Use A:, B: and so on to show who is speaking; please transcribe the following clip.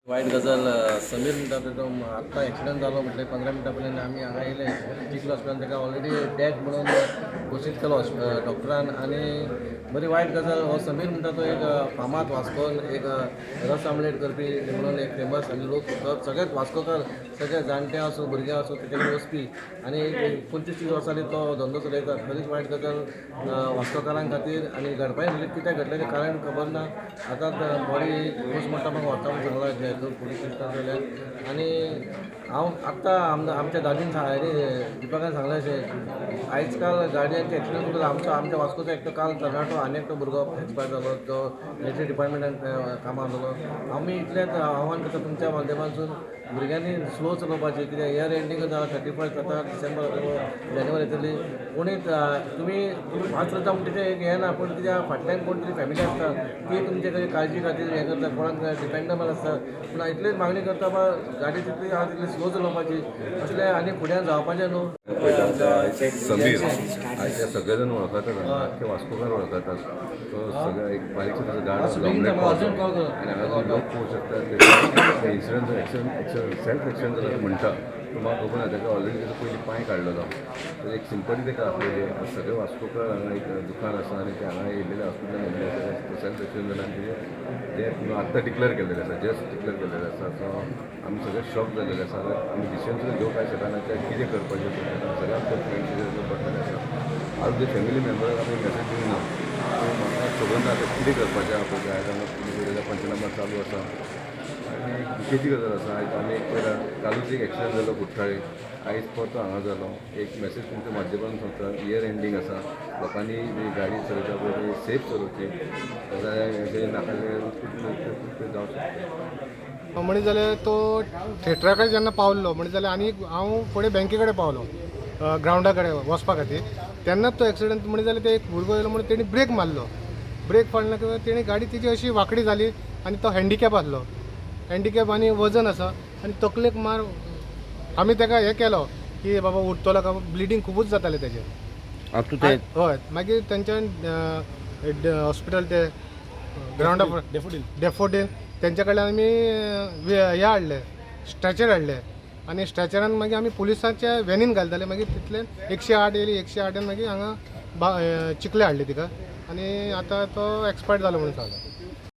A: वायट गजाल समीर म्हणटा तो आत्तां एक्सिडंट जालो म्हटल्यार 15 मिनटां पयलीं आमी हांगा येयले चिखल हॉस्पिटलान ताका ऑलरेडी डेथ म्हणून घोशीत केलो डॉक्टरान. आनी बरी वायट गजाल, हो समीर म्हणटा तो एक फामाद वास्कोन एक रस आमलेट करपी म्हणून एक फेमस आनी लोक सगळेच वास्कोकार सगळे जाणटे आसूं भुरगे आसूं तेजे कडेन वचपी आनी 25-30 वर्सांनी तो धंदो चलयता. खरीच वायट गजाल वास्कोकारां खातीर. आनी घडपाचें म्हणजे कित्याक घडलें तें कारण खबर ना. आतां बॉडी पोस्टमॉर्टमाक व्हरता म्हणून सांगलां पुलीस स्टेशनान वयल्यान. आनी हांव आत्तां आमच्या दादीन दिपकान सांगलें अशें आयज काल गाडयांचे एक्सिडंट खूब जाला. आमच्या वास्कोचो एकटो काल तरणाटो आनी एकटो भुरगो एक्सपायर जालो जो मिलिटरी डिपार्टमेंटान कामाक आसलो. आमी इतलेंच आव्हान करता तुमच्या माध्यमांतसून भुरग्यांनी स्लो चलोवपाची, कित्याक इयर एंडींग जाला 31 आतां डिसेंबर जातलो जानेवारी येतली. कोणीय तुमी फास्ट चलता म्हण तेजें एक हें ना, पूण कित्याक फाटल्यान कोण तरी फॅमिली आसता ती तुमचे कडेन काळजी खातीर हें करता, कोणाक डिपेंडेबल आसता. पूण इतलीच मागणी करता बा गाडी तितली आहा तितली स्लो चलोवपाची असलें आनी फुड्यान जावपाचें न्हू.
B: समीर आयज सगळे जण वळखतात, आख्खे वास्कोकार वळखतात. तो सगळे एक बारीकसो ताचो गार्ड आनी हांगा लोक पळोवंक शकतात. ते इन्सिडंट एक्सिडंट सेल्फ एक्सिडंट जाला म्हणटा, पूण म्हाका खबर ना ताका ऑलरेडी ताचो पयलीं पांय काडलेलो. तर एक सिंपती ताका आपलेली. सगळे वास्कोकार हांगा एक दुकान आसा आनी ते हांगा येयल्लेले हॉस्पिटलान येयल्ले आसा. सेल्फ एक्सिडंट जाला आनी तेजें डेथ आत्तां डिक्लेर केल्लेलें आसा, जस्ट डिक्लेर केल्लेलें आसा. सो आमी सगळे शॉक जाल्लेले आसा. आमी डिसिजन सुद्दां घेवपाक शकना कितें करपाचें. सगळे आमचे फ्रेंड्स पडलेले आसा. आज जे फॅमिली मेंबराक आमी मेसेज दिवंक ना, सो म्हाका खबर ना आतां कितें करपाचें आहा. पळय आयज हांगा पुलीस पंचनामा चालू आसा आनी दुखेची गजाल आसा. आयज आमी एक पळयला कालूच एक एक्सिडंट जालो कुठ्ठाळे, आयज परतो हांगा जालो. एक मेसेज तुमच्या माध्यमांतून सांगता, इयर एंडींग आसा, लोकांनी गाडी चलयता पळय ती सेफ चलोवची, जाल्यार नाका जावंक शकता.
C: म्हणजे जाल्यार तो थेटरा कडेन जेन्ना पावल्लो म्हणजे जाल्यार आनी हांव फुडें बँके कडेन पावलो ग्रावंडा कडेन वचपा खातीर, तेन्नाच तो एक्सिडंट. म्हणजे जाल्यार ते एक भुरगो येयलो म्हणून तेणी ब्रेक मारलो, ब्रेक मारलो किंवा तेणी गाडी तिची अशी वांकडी जाली आनी तो हँडिकॅप आसलो, हँडिकॅप आनी वजन आसा आनी तकलेक मार. आमी ताका हें केलो की बाबा उरतलो काय, ब्लिडींग खुबूच जातालें तेजें. हय, मागीर तेंच्यान हॉस्पिटल ते ग्रावंडा डेफोडील तेंच्या कडल्यान आमी हें हाडलें, स्ट्रेचर हाडलें आनी स्ट्रेचरान मागीर आमी पुलिसांच्या व्हॅनीन घालताले. मागीर तितल्यान 108 येयली, 108 मागीर हांगा चिखले हाडले तिका आनी आतां तो एक्सपायर्ड जालो म्हणून सांगला.